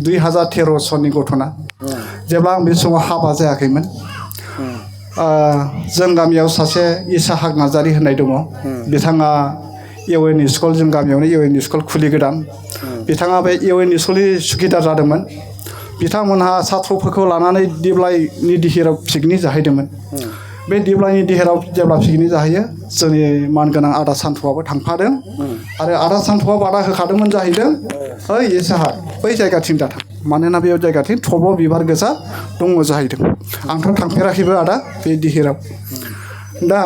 2013 सननि घटना जेब्ला आं बे समाव हाबा जायाखैमोन जों गामियाव सासे इसाहाक नार्जारी होननाय दङ बिथाङा इउएन स्कुल जों गामियावनो इउएन स्कुल खुलि गोदान बिथाङा बे इउएन स्कुलनि सुखिदार जादोंमोन बिथांमोनहा साथ्रफोरखौ लानानै दिप्लायनि दिहिराव पिकनिक जाहैदोंमोन बे दिप्लायनि दिहिराव जेब्ला पिकनिक जाहैयो जोंनि मानगोनां आदा सान्थुआबो थांफादों आरो आदा सान्थुआ बादा होखादोंमोन जाहैदों ओइ इसाहाक बै जायगाथिं दाथां मानोना बे जायगाथिं थब्ल' बिबार गोजा दङ जाहैदों आंथ' थांफेराखैबो आदा बे दिहिराव दा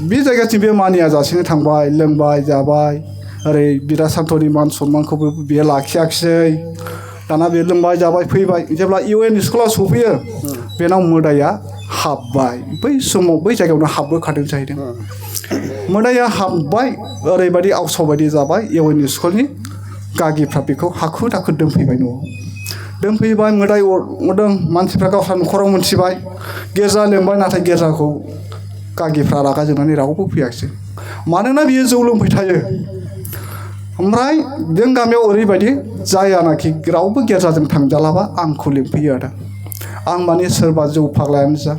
बे जायगाथिं बे मानिया जासेनो थांबाय लोंबाय जाबाय ओरै बिदा सान्थ'नि मान सन्मानखौबो बियो लाखियाखिसै दाना बे लोंबाय जाबाय फैबाय जेब्ला इउएन स्कुलाव सफैयो बेनाव मोदाया हाबबाय बै समाव बै जायगायावनो हाबबोखादों जाहैदों मोदाया हाबबाय ओरैबायदि आवसाव बायदि जाबाय इउएन स्कुलनि गागिफ्रा बेखौ हाखु दाखु दोनफैबाय न'आव दोनफैबाय मोदाय अरदों मानसिफ्रा गावस्रा न'खराव मोनथिबाय गिर्जा लेंबाय नाथाय गिर्जाखौ गागिफ्रा रागा जोंनानै रावबो फैयाखिसै मानोना बियो जौ लोंबाय थायो ओमफ्राय जों गामियाव ओरैबायदि जायानाखि रावबो गिर्जाजों थांजालाबा आंखौ लिंफैयो आदा आं माने सोरबा जौ फाग्लायानो जा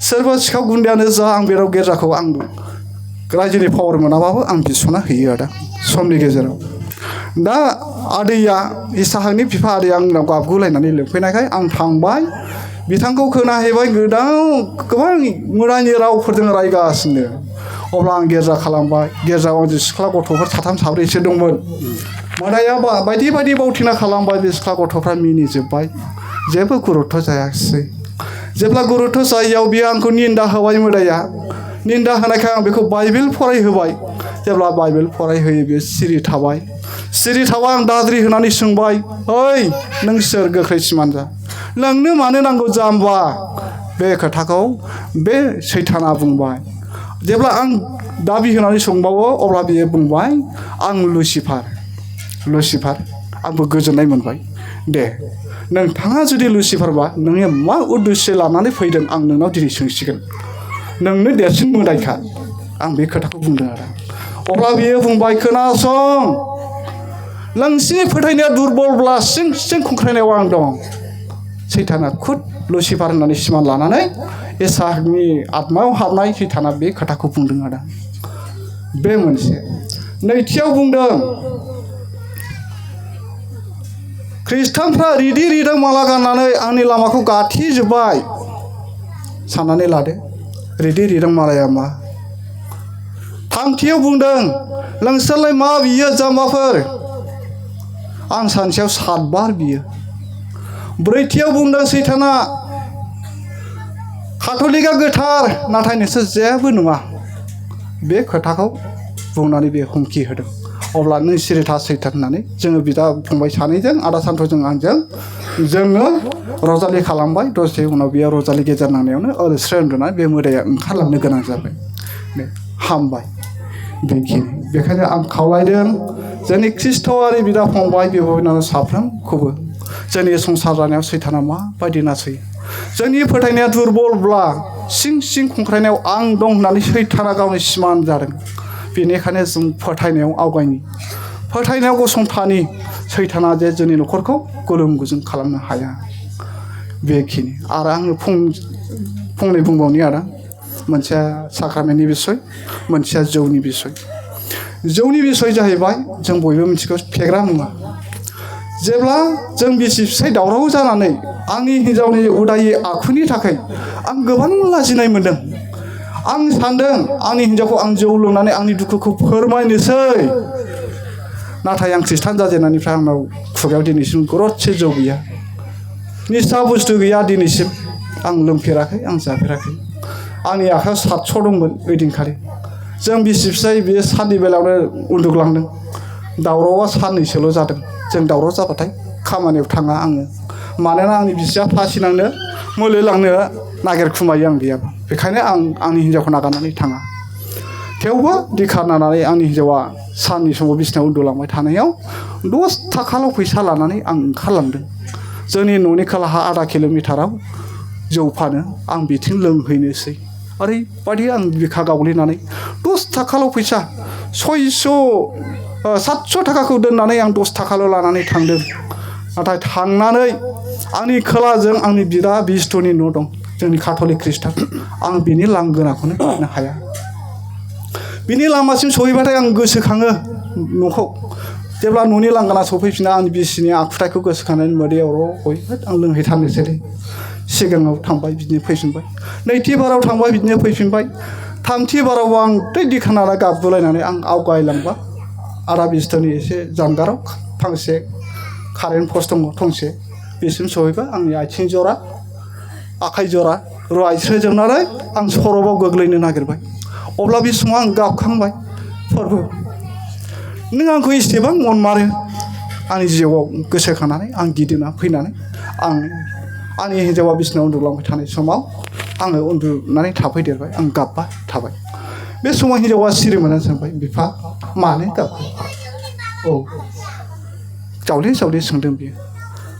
सोरबा सिखाव गुन्दायानो जा आं बेयाव गिर्जाखौ आं रायजोनि पावार मोनाबाबो आं बिस'ना हैयो आदा समनि गेजेराव दा आदैया इसाहाकनि बिफा आदैया आंनाव गाबगुलायनानै लिंफैनायखाय आं थांबाय बिथांखौ खोनाहैबाय गोबां मोदायनि रावफोरजों रायगासिनो अब्ला आं गिर्जा खालामबाय गिर्जायाव आंजों सिख्ला गथ'फोर साथाम साब्रैसो दंमोन मोदाया बायदि बायदि बावथिना खालामबाय बे सिख्ला गथ'फ्रा मिनिजोब्बाय जेबो गुरुत्थ' जायाखिसै जेब्ला गुरुत्थ' जायैयाव बियो आंखौ निन्दा होबाय मोदाया निन्दा होनायखाय आं बेखौ बाइबेल फरायहोबाय जेब्ला बाइबेल फरायहोयो बेयो सिरि थाबाय आं दाद्रि होनानै सोंबाय ओइ नों सोर गोख्रै सिमान जा लोंनो मानो नांगौ जाम्बा बे खोथाखौ बे सैताना बुंबाय जेब्ला आं दाबि होनानै सोंबावो अब्ला बियो बुंबाय आं लुसिफार आंबो गोजोननाय मोनबाय दे नोंथाङा जुदि लुसिफारबा नोङो मा उद्देश्य लानानै फैदों आं नोंनाव दिनै सोंसिगोन नोंनो देरसिन मोदायखा आं बे खोथाखौ बुंदों आरो अब्ला बियो बुंबाय खोनासं नोंसिनि फोथायनाया दुरबलब्ला सिं सिं खुंख्रायनायाव आं दं सैताना खुद लुसिफार होननानै सिमान लानानै इसाहाकनि आत्मायाव हाबनाय सैताना बे खोथाखौ बुंदों आदा बे मोनसे नैथियाव बुंदों खृष्टानफ्रा रिदि रिदां माला गाननानै आंनि लामाखौ गाथेजोब्बाय साननानै लादो रिदि रिदां मालाया मा थामथियाव बुंदों नोंसोरलाय मा बियो जाम्बाफोर आं सानसेयाव 7 बार बियो ब्रैथियाव बुंदों सैताना काथलिकआ गोथार नाथाय नोंसोर जेबो नङा बे खोथाखौ बुंनानै बे हुमखि होदों अब्ला नों सिरिथा सैतान होननानै जोङो बिदा फंबाय सानैजों आदा सान्थ'जों आंजों जोङो रजालि खालामबाय दसे उनाव बियो रजालि गेजेर नांनायावनो ओरैस्राय उन्दुनानै बे मोदाया ओंखारलांनो गोनां जाबाय हामबाय बेखायनो आं खावलायदों जोंनि ख्रिस्ट'आरि बिदा फंबाय बिब' बिनानाव साफ्रोमखौबो जोंनि संसार जानायाव सैताना माबायदि नासयो जोंनि फोथायनाया दुरबलब्ला सिं सिं खुंख्रायनायाव आं दं होननानै सैताना गावनि सिमान जादों बेनिखायनो जों फोथायनायाव आवगायनि फोथायनायाव गसंथानि सैताना जे जोंनि न'खरखौ गुलुं गुजुं खालामनो हाया बेखिनि आरो आङो फंनै बुंबावनि आदा मोनसेया साक्रामेन्टनि बिसय मोनसेया जौनि बिसय जाहैबाय जों बयबो मिथिगौ फेग्रा मुवा जेब्ला जों बिसि फिसाय दावराव जानानै आंनि हिन्जावनि उदायि आखुनि थाखाय आं गोबां लाजिनाय मोनदों आं सानदों आंनि हिन्जावखौ आं जौ लोंनानै आंनि दुखुखौ फोरमायनोसै नाथाय आं खृष्टान जाजेननायनिफ्राय आंनाव खुगायाव दिनैसिम गरदसे जौ गैया निसा बुस्थु गैया दिनैसिम आं लोंफेराखै आं जाफेराखै आंनि आखायाव 700 दंमोन ओइदिनखालि जों बिसि फिसाय बियो साननि बेलायावनो उन्दुग्लांदों दावरावआ साननैसोल' जादों जों दावराव जाबाथाय खामानियाव थाङा आङो मानोना आंनि बिसिया फासि नांनो मुलि लांनो नागिरखुमायो आं गैयाबा बेखायनो आं आंनि हिन्जावखौ नागारनानै थाङा थेवबो दिखार नांनानै आंनि हिन्जावा साननि समाव बिसिनायाव उन्दुलांबाय थानायाव 10 थाखाल' फैसा लानानै आं ओंखारलांदों जोंनि न'नि खोलाहा आधा किल'मिटाराव जौ फानो आं बिथिं लोंहैनोसै ओरैबायदि आं बिखा गावलिनानै 10 थाखाल' फैसा 700 थाखाखौ दोननानै आं 10 थाखाल' लानानै थांदों नाथाय थांनानै आंनि खोलाजों आंनि बिदा बिस्थुनि न' दं जोंनि काथलिक ख्रिस्टान आं बिनि लांगोनाखौनो हाबनो हाया बिनि लामासिम सहैबाथाय आं गोसोखाङो न'खौ जेब्ला न'नि लांगोना सफैफिना आंनि बिसिनि आखुथायखौ गोसोखांनानै मोदैयाव र'है आं लोंहैथारनोसैलै सिगाङाव थांबाय बिदिनो फैफिनबाय नैथि बाराव थांबाय बिदिनो फैफिनबाय थामथि बाराव आं दै दिखांनानै गाबगुलायनानै आं आवगायलांबा आदा बिस्थुनि एसे जानगाराव फांसे कारेन्ट पस्ट दङ थंसे बेसिम सहैबा आंनि आथिं जरा आखाइ जरा रुवायस्रोजोबनानै आं सरबाव गोग्लैनो नागिरबाय अब्ला बे समाव आं गाबखांबाय फोरबो नों आंखौ एसेबां अनमारो आंनि जिउआव गोसोखांनानै आं गिदिंना फैनानै आंनि हिन्जावा बिसिनायाव उन्दुलांबाय थानाय समाव आङो उन्दुनानै थाफैदेरबाय आं गाबबाय थाबाय बे समाव हिन्जावा सिरि मोननानै सोंबाय बिफा मानो गाबखो औ जावले जावले सोंदों बियो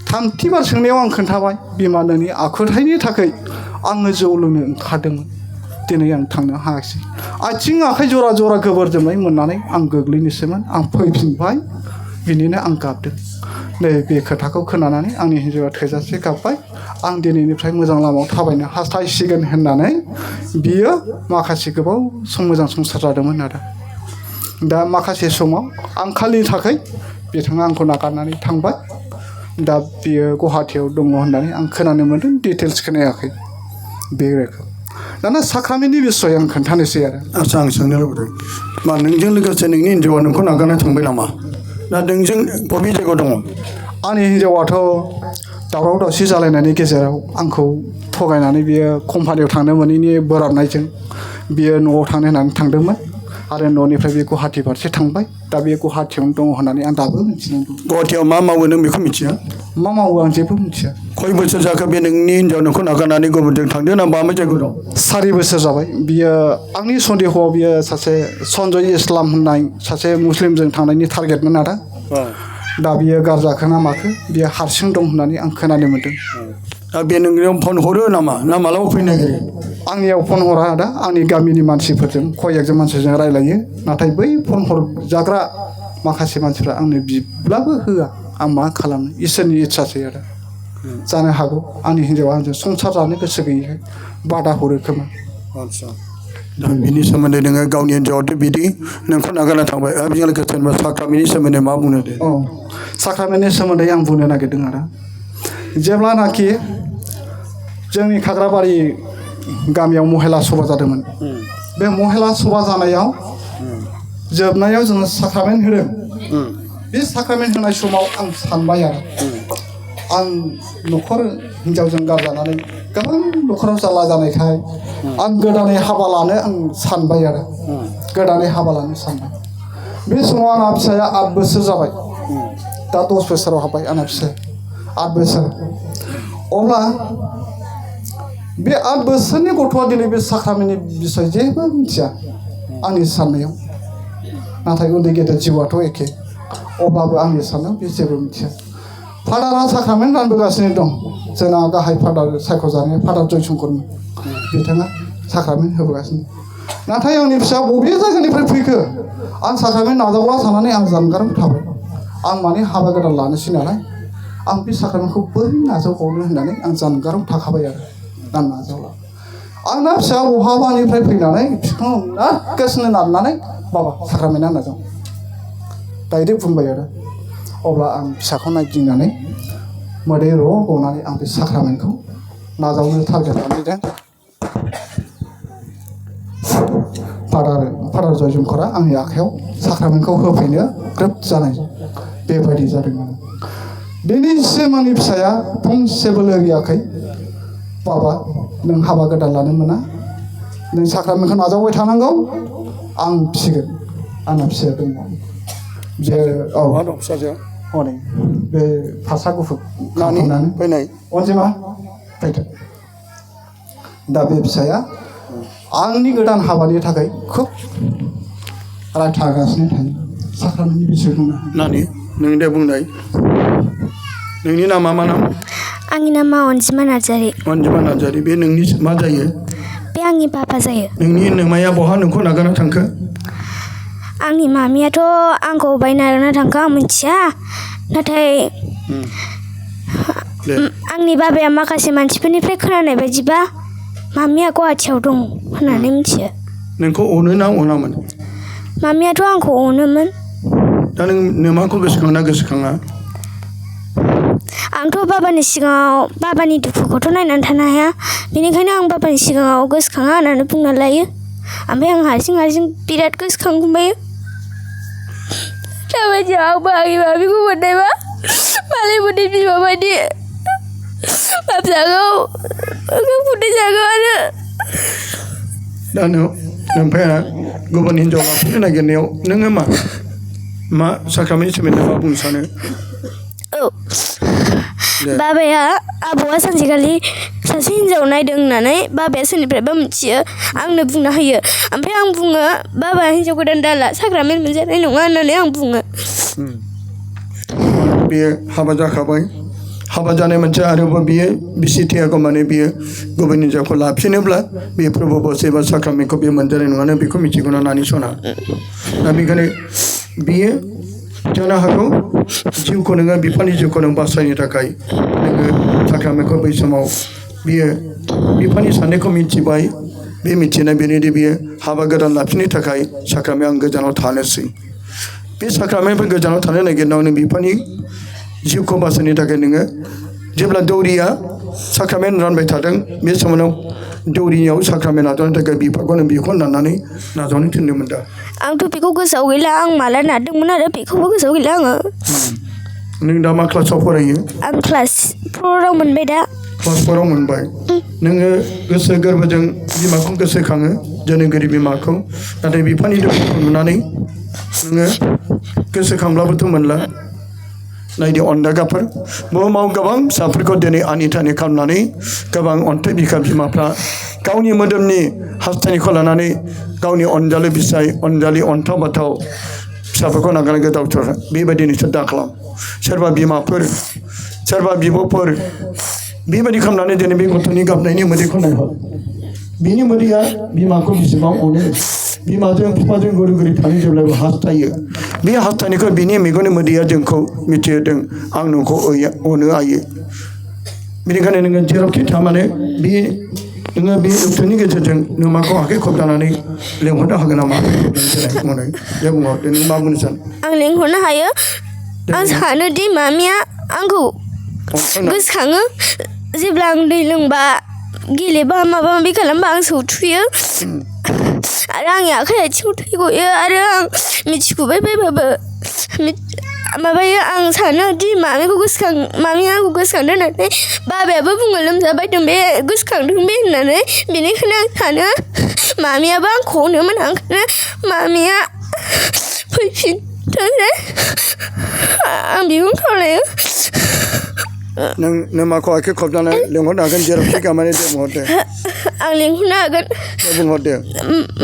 थामथि बार सोंनायाव आं खोन्थाबाय बिमा नोंनि आखुथायनि थाखाय आङो जौ लोंनो ओंखारदोंमोन दिनै आं थांनो हायाखिसै आथिं आखाइ जरा जरा गोबोरजोबनाय मोननानै आं गोग्लैनोसैमोन आं फैफिनबाय बिनिनो आं गाबदों नै बे खोथाखौ खोनानानै आंनि हिन्जावा थोजासे गाबबाय आं दिनैनिफ्राय मोजां लामायाव थाबायनो हास्थायसिगोन होननानै बियो माखासे गोबाव सम मोजां संसार जादोंमोन आरो दा माखासे समाव आंखालनि थाखाय बिथाङा आंखौ नागारनानै थांबाय दा बियो गुवाहाटियाव दङ होननानै आं खोनानो मोन्दों डिटेल्स खोनायाखै बे रोखोम दाना साक्रामेन्टनि बिसय आं खोन्थानोसै आरो आच्चा आं सोंनो लुबैदों मा नोंजों लोगोसे नोंनि हिन्जावा नोंखौ नागारना थांबाय नामा ना नोंजों बबे जायगायाव दङ आंनि हिन्जावाथ' दावराव दावसि जालायनायनि गेजेराव आंखौ थगायनानै बियो कम्पानियाव थांनो मोनैनि बोराबनायजों बियो न'आव थांनो होननानै थांदोंमोन आरो न'निफ्राय बे गुवाहाटि फारसे थांबाय दा बे गुवाहाटियावनो दङ होननानै आं दाबो मिथिनाय दं गुवाहाटियाव मा मावो नों बेखौ मिथिया मा मावो आं जेबो मिथिया खय बोसोर जाखो बे नोंनि हिन्जाव नोंखौ नागारनानै गुबुनजों थांदों ना माबा जायगायाव दं 4 बोसोर जाबाय बियो आंनि सन्देहआव बियो सासे सन्जय इस्लाम होननाय सासे मुस्लिमजों थांनायनि टारगेटमोन आरो दा बियो गारजाखो ना माखो बियो हारसिं दं होननानै आं खोनानो मोन्दों दा बे नोंनियाव फन हरो नामा ना मालाबा फैनो नागिरो आंनियाव फन हरा दा आंनि गामिनि मानसिफोरजों कयेकजन मानसिजों रायलायो नाथाय बै फन हरजाग्रा माखासे मानसिफ्रा आंनो बिब्लाबो होआ आं मा खालामनो इसोरनि इस्सासै आरो जानो हागौ आंनि हिन्जावा आंजों संसार जानो गोसो गैयैखाय बादा हरो खोमा आच्चा दा बिनि सोमोन्दै नोङो गावनि हिन्जावाथ' बिदि नोंखौ नागारना थांबाय आरो बेजों लोगोसे साक्रामेन्टनि सोमोन्दै मा बुंनो दे औ साक्रामेन्टनि सोमोन्दै आं बुंनो नागिरदों आरो जेब्लानाखि जोंनि खाग्राबारि गामियाव महिला सभा जादोंमोन बे महिला सभा जानायाव जोबनायाव जोङो साक्रामेन्ट होदों बे साक्रामेन्ट होनाय समाव आं सानबाय आरो आं न'खर हिन्जावजों गारजानानै गोबां न'खराव जारला जानायखाय आं गोदानै हाबा लानो आं सानबाय आरो गोदानै हाबा लानो सानबाय बे समाव आंना फिसाया 8 बोसोर जाबाय दा 10 बोसोराव हाबबाय आंना फिसाया 8 बोसोर अब्ला बे 8 बोसोरनि गथ'आ दिनै बे साक्रामेन्टनि बिसय जेबो मिथिया आंनि साननायाव नाथाय उन्दै गेदेर जिउआथ' एखे अब्लाबो आंनि साननायाव बे जेबो मिथिया फादारा साक्रामेन्ट रानबोगासिनो दं जोंना गाहाय फादार सायख'जानाया फादार जयशंकरमोन बिथाङा साक्रामेन्ट होबोगासिनो नाथाय आंनि फिसा बबे जायगानिफ्राय फैखो आं साक्रामेन्ट नाजावला साननानै आं जानगाराव थाबाय आं माने हाबा गोदान लानोसै नालाय आं बे साक्रामेन्टखौ बोरै नाजावबावनो होननानै आं जानगाराव थाखाबाय आरो आं नाजावला आंना फिसा बहाबानिफ्राय फैनानै बिफाङाव नारगासिनो नारनानै बाबा साक्रामेन्टआ नाजाव डाइरेक्ट बुंबाय आरो अब्ला आं फिसाखौ नायगिंनानै मोदै र' गनानै आं बे साक्रामेन्टखौ नाजावनो टारगेट लानायदों फादार जयशंकरा आंनि आखायाव साक्रामेन्टखौ होफैनो ग्रोब जानाय बेबायदि जादोंमोन दिनैसिम आंनि फिसाया फंसेबो लोरियाखै बाबा नों हाबा गोदान लानो मोना नों साक्रामेन्टखौ नाजावबाय थानांगौ आं फिसिगोन आंना फिसाया दङ बे औ मा दं फिसाजोआ हनै बे फास्रा गुफुर नानि फैनाय अनजिमा फैदो दा बे फिसाया आंनि गोदान हाबानि थाखाय खोब रायथागासिनो थायो साक्रामेन्टनि बिसयखौनो नानि नों दे बुंनाय नोंनि नामा मा नाम आंनि नामा अनजिमा नार्जारि अनजिमा नार्जारि बे नोंनि मा जायो बे आंनि बाबा जायो नोंनि नोमाया बहा नोंखौ नागारना थांखो आंनि मामियाथ' आंखौ बाय नागारना थांखो आं मिथिया नाथाय दे आंनि बाबाया माखासे मानसिफोरनिफ्राय खोनानाय बायदिबा मामिया गुवाहाटियाव दं होननानै मिथियो नोंखौ अनो ना अनामोन मामियाथ' आंखौ अनोमोन दा नों नोमाखौ गोसोखाङा गोसोखाङा आंथ' बाबानि सिगाङाव बाबानि दुखुखौथ' नायनानै थानो हाया बेनिखायनो आं बाबानि सिगाङाव गोसोखाङा होननानै बुंना लायो ओमफ्राय आं हारसिं हारसिं बिराद गोसोखांबायो दाबायदियाव आंबो आंनि मामिखौ मोननायबा मालायफोरनि बिमा बायदि बाबजागौ ओंखाम खुदै जागौ आरो दा नोमफाया गुबुन हिन्जाव लाफैनो नागिरनायाव नोङो मा साख्रामेन्टनि सोमोन्दै मा बुंनो सानो औ बाबाया आबौआ सानसेखालि सासे हिन्जाव नायदों होननानै बाबाया सोरनिफ्रायबा मिथियो आंनो बुंना होयो ओमफ्राय आं बुङो बाबा हिन्जाव गोदान दाला साख्रामेन्ट मोनजानाय नङा होननानै आं बुङो बेयो हाबा जाखाबाय हाबा जानाय मोनसे आरोबाव बियो बिसि थैयागौ माने बियो गुबुन हिन्जावखौ लाफिनोब्ला बे प्रभु बस एबा साख्रामेन्टखौ बेयो मोनजानाय नङानो बेखौ मिथिगौना नानि सना दा बेखायनो बियो जानो हागौ जिउखौ नोङो बिफानि जिउखौ नों बासायनो थाखाय नोङो साख्रामेन्टखौ बै समाव बियो बिफानि साननायखौ मिथिबाय बे मिथिनाय बेनोदि बियो हाबा गोदान लाफिननो थाखाय साख्रामेन्ट आं गोजानाव थानोसै बे साख्रामेन्टफोर गोजानाव थानो नागिरनायाव नों बिफानि जिउखौ बासायनो थाखाय नोङो जेब्ला दौरिया साख्रामेन्ट रानबाय थादों बे समाव दौरिनियाव साख्रामेन्ट नाजावनो थाखाय बिफाखौ नों बिखौ नारनानै नाजावनो थिनदोंमोन दा आंथ' बेखौ गोसोआव गैला आं माला नारदोंमोन आरो बेखौबो गोसोआव गैला आङो नों दा मा क्लासाव फरायो आं क्लास 4 आव मोनबाय दा क्लास 4 आव मोनबाय नोङो गोसो गोरबोजों बिमाखौ गोसोखाङो जोनोमगिरि बिमाखौ नाथाय बिफानि दुखुखौ नुनानै नोङो गोसोखांब्लाबोथ' मोनला नायदो अनदागाफोर बुहुमाव गोबां फिसाफोरखौ दिनै आनि थानि खालामनानै गोबां अन्थाइ बिखा बिमाफ्रा गावनि मोदोमनि हास्थायनायखौ लानानै गावनि अनजालि बिसाय अनजालि अन्थाव बाथाव फिसाफोरखौ नागारनांगौ डक्टर बेबायदि नोंसोर दा खालाम सोरबा बिमाफोर सोरबा बिब'फोर बेबायदि खालामनानै दिनै बे गथ'नि गाबनायनि मोदैखौ नायहर बिनि मोदैया बिमाखौ बेसेबां अनो बिमाजों बिफाजों गुरै गुरै थानो जेब्लाबो हास्थायो बे हास्थायनायखौ बिनि मेगननि मोदैया जोंखौ मिथिहोदों आं नोंखौ अनो आयो बेनिखायनो नोङो जेरावखि थारमाने बे नोङो बे डक्टरनि गेजेरजों नोमाखौ आखाइ खबजानानै लेंहरनो हागोन नामा दे बुंहर नों मा बुंनो सानो आं लेंहरनो हायो आं सानोदि मामिया आंखौ गोसोखाङो जेब्ला आं दै लोंबा गेलेबा माबा माबि खालामबा आं सौथुयो आरो आंनि आखाइ आथिङाव थै गयो आरो आं मिथिखुबाय बायबाबो माबायो आं सानो दि मामिया आंखौ गोसोखांदों होननानै बाबायाबो बुङो लोमजाबायदों बे गोसोखांदों बे होननानै बेनिखायनो आं सानो मामियाबो आंखौ अनोमोन ओंखायनो मामिया फैफिनथों आं बेखौनो खावलायो नों माखौ आखाइ खबजानानै लेंहरनो हागोन जेरावखि गामानि दे बुंहरदो आं लेंहरनो हागोन दे बुंहरदो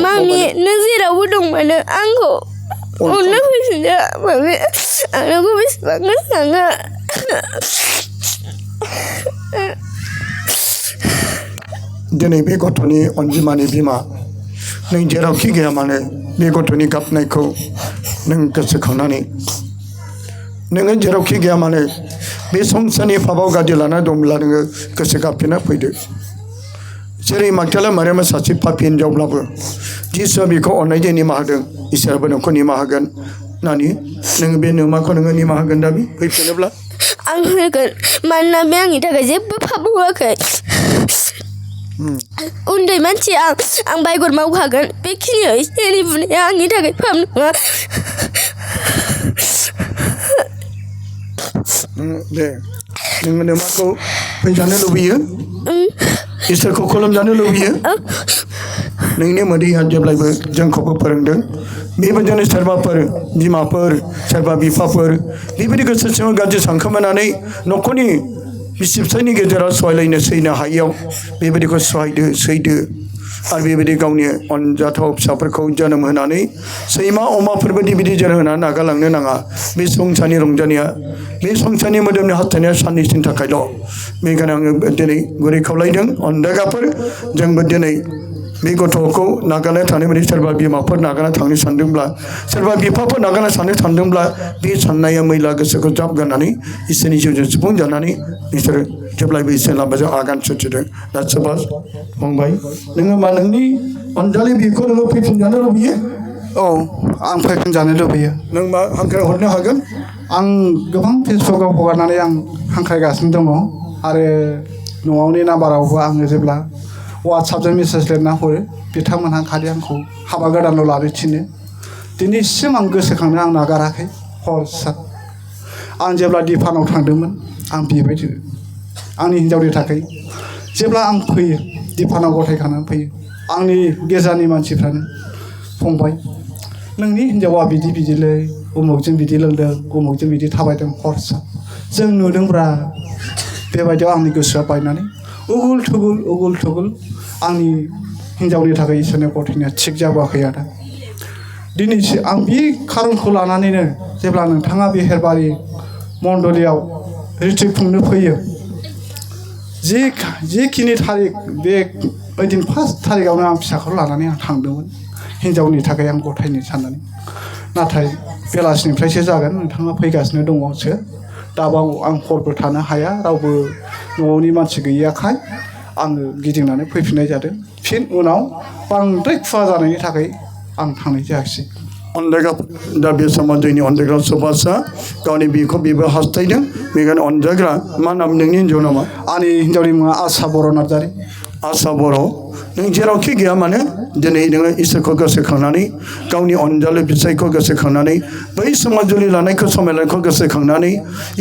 मामि नों जेरावबो दं मानो आंखौ अननो फैफिनदो मामि आं नोंखौ बेसेबां गोसोखाङो दिनै बे गथ'नि अनजिमानि बिमा नों जेरावखि गैया मानो बे गथ'नि गाबनायखौ नों गोसोखांनानै नोङो जेरावखि गैया मानो बे संसारनि फाबाव गाज्रि लाना दंब्ला नोङो गोसो गाबफिनना फैदो जेरै मागदाला मारियामा सासे पापि हिन्जावब्लाबो जिसुआ बेखौ अननायजों निमाहा होदों इसोराबो नोंखौ निमाहा होगोन नानि नोङो बे नोमाखौ नोङो निमाहा होगोन दा फैफिनोब्ला आं होगोन मानोना बे आंनि थाखाय जेबो पाप होआखै उन्दै मानसि आं बायगर मावखागोन बेखिनियाव एसे एनै बुंनाया आंनि थाखाय पाप नङा दे नोङो नोमाखौ फैजानो लुबैयो इसोरखौ खुलुमजानो लुबैयो नोंनि मोदैया जेब्लायबो जोंखौबो फोरोंदों बेबायदिनो सोरबाफोर बिमाफोर सोरबा बिफाफोर बेबायदि गोसो सिङाव गाज्रि सानखोमानानै न'खरनि बिसि फिसायनि गेजेराव सहायलायनो सैनो हायैयाव बेबायदिखौ सैदो आरो बेबायदि गावनि अनजाथाव फिसाफोरखौ जोनोम होनानै सैमा अमाफोरबायदि बिदि जोनोम होनानै नागारलांनो नाङा बे संसारनि रंजानाया बे संसारनि मोदोमनि हास्थायनाया साननैसोनि थाखायल' बेनिखायनो आङो दिनै गुरै खावलायदों अनदागाफोर जोंबो दिनै बे गथ'खौ नागारना थांनो बायदि सोरबा बिमाफोर नागारना थांनो सानदोंब्ला सोरबा बिफाफोर नागारना थांनो सानदोंब्ला बे साननाया मैला गोसोखौ ज्राब गारनानै इसोरनि जिउजों सुफुं जानानै बिसोरो जेब्लायबो इसोर लामाजों आगान सुरथिदों दा सोरबा फंबाय नोङो मा नोंनि अनजालि बिखौ नोङो फैफिनजानो लुबैयो औ आं फैफिनजानो लुबैयो नों मा हांख्राय हरनो हागोन आं गोबां फेसबुकआव हगारनानै आं हांख्रायगासिनो दङ आरो न'आवनि नाम्बारावबो आङो जेब्ला वाट्सएपजों मेसेज लिरना हरो बिथांमोनहा खालि आंखौ हाबा गोदानल' लानो थिनो दिनैसिम आं गोसोखांनो आं नागाराखै हर सान आं जेब्ला दिफानाव थांदोंमोन आं बेबायदि आंनि हिन्जावनि थाखाय जेब्ला आं फैयो दिफानाव गथायखानानै फैयो आंनि गेजेरनि मानसिफ्रानो फंबाय नोंनि हिन्जावा बिदि बिदिलै उमुकजों बिदि लोंदों उमुकजों बिदि थाबायदों हर सान जों नुदोंब्रा बेबायदियाव आंनि गोसोआ बायनानै उगुल थुगुल आंनि हिन्जावनि थाखाय इसोरनि गथायनाया थिग जाबोआखै आदा दिनैसो आं बे खारनखौ लानानैनो जेब्ला नोंथाङा बे हेरबारि मण्डलियाव रिट्रिट खुंनो फैयो जिखिनि थारिख बे ओइदिन 1 थारिखआवनो आं फिसाखौ लानानै आं थांदोंमोन हिन्जावनि थाखाय आं गथायनो साननानै नाथाय बेलासिनिफ्रायसो जागोन नोंथाङा फैगासिनो दङसो दाबाव आं हरबो थानो हाया रावबो न'नि मानसि गैयाखाय आङो गिदिंनानै फैफिननाय जादों फिन उनाव बांद्राय खुवा जानायनि थाखाय आं थांनाय जायाखिसै अनजायगा दा बे समाव जोंनि अनजायग्रा सुबासआ गावनि बिखौ बेबो हास्थायदों बेखायनो अनजायग्रा मा नाम नोंनि हिन्जाव नामा आंनि हिन्जावनि मुङा आसा बर' नार्जारि आसा बर' नों जेरावखि गैया मानो दिनै नोङो इसोरखौ गोसोखांनानै गावनि अनजालु फिसायखौ गोसोखांनानै बै समाव जुलि लानायखौ समाय लानायखौ गोसोखांनानै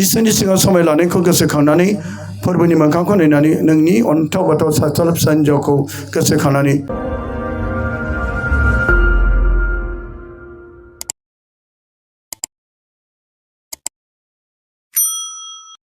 इसोरनि सिगाङाव समाय लानायखौ गोसोखांनानै फोरबोनि मोखांखौ नायनानै नोंनि अन्थाव बाथाव सासेल' फिसा हिन्जावखौ गोसोखांनानै